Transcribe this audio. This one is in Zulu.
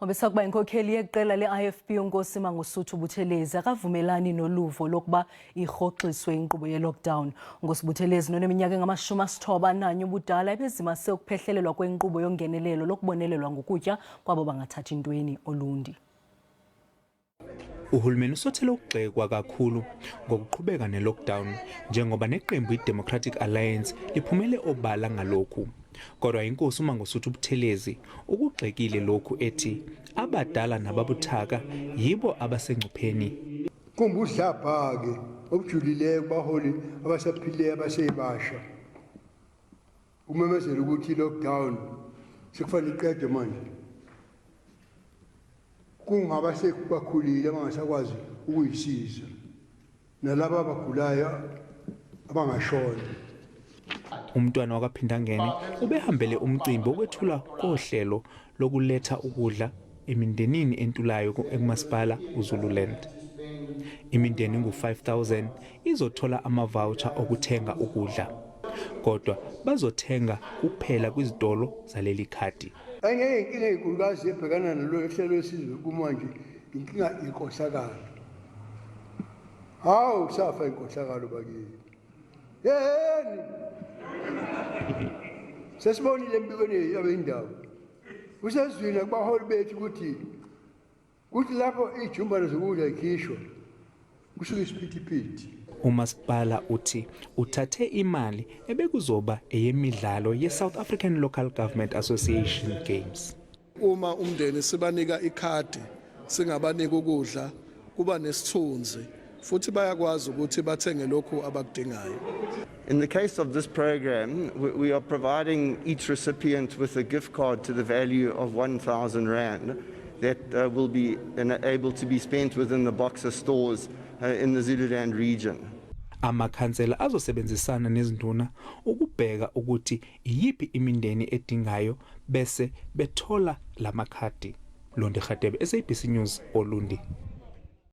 Obesakuba inkokheli yeqela le-IFP uNkosi Mangosuthu Buthelezi akavumelani noluvo lokuba irhoxiswe inkqubo ye-lockdown. UNkosi Buthelezi noneminyaka engama-91 ubudala ebezimase ukuphehlelelwa kwenkqubo yongenelelo lokubonelelwa ngokutya kwabo bangathathi ntweni Olundi. Uhulumeni usothele ukugxekwa kakhulu ngokuqhubeka ne-lockdown njengoba neqembu i-Democratic Alliance liphumele obala ngalokhu. Kodwa inkosi uMangosuthu Buthelezi ukugxekile lokhu ethi abadala nababuthaka yibo abasengcupheni. Kumbudlabha-ke obujulileyo kubaholi abasaphileyo abasebasha umemezela ukuthi i-lockdown sekufanele iqedwe manje kungaba sekubakhulile abangasakwazi ukuyisiza nalaba abagulayo abangashona. Umntwana wakwaPhindangene ubehambele umcimbi wokwethulwa kohlelo lokuletha ukudla emindenini entulayo ekumasipala uZululand. Imindeni engu-5000 izothola ama-voucher okuthenga ukudla. Kodwa bazothenga kuphela kwizitolo zaleli khadi. Enye yezinkinga ezinkulukazi ebhekana nalo hlelo lwesizwe kumanje inkinga yenkohlakalo. Hawu safa inkohlakalo bakithi. Yeheni. Sesibonile embikweni yabendaba. Kusezwini kubaholi bethu ukuthi kuthi lapho ijumbane zokudla ikhishwa kusuke isiphithiphithi. Umasipala uthi uthathe imali ebekuzoba eyemidlalo ye-South African Local Government Association Games. Uma umndeni sibanika ikhadi singabanika ukudla kuba nesithunzi futhi bayakwazi ukuthi bathenge lokhu abakudingayo. In the case of this program, we are providing each recipient with a gift card to the value of 1,000 Rand that will be able to be spent within the Boxer stores in the Zululand region. Amakhansela azosebenzisana nezinduna ukubheka ukuthi iyiphi imindeni edingayo bese bethola lamakhadi. Londi Khatebe, SABC News, Olundi.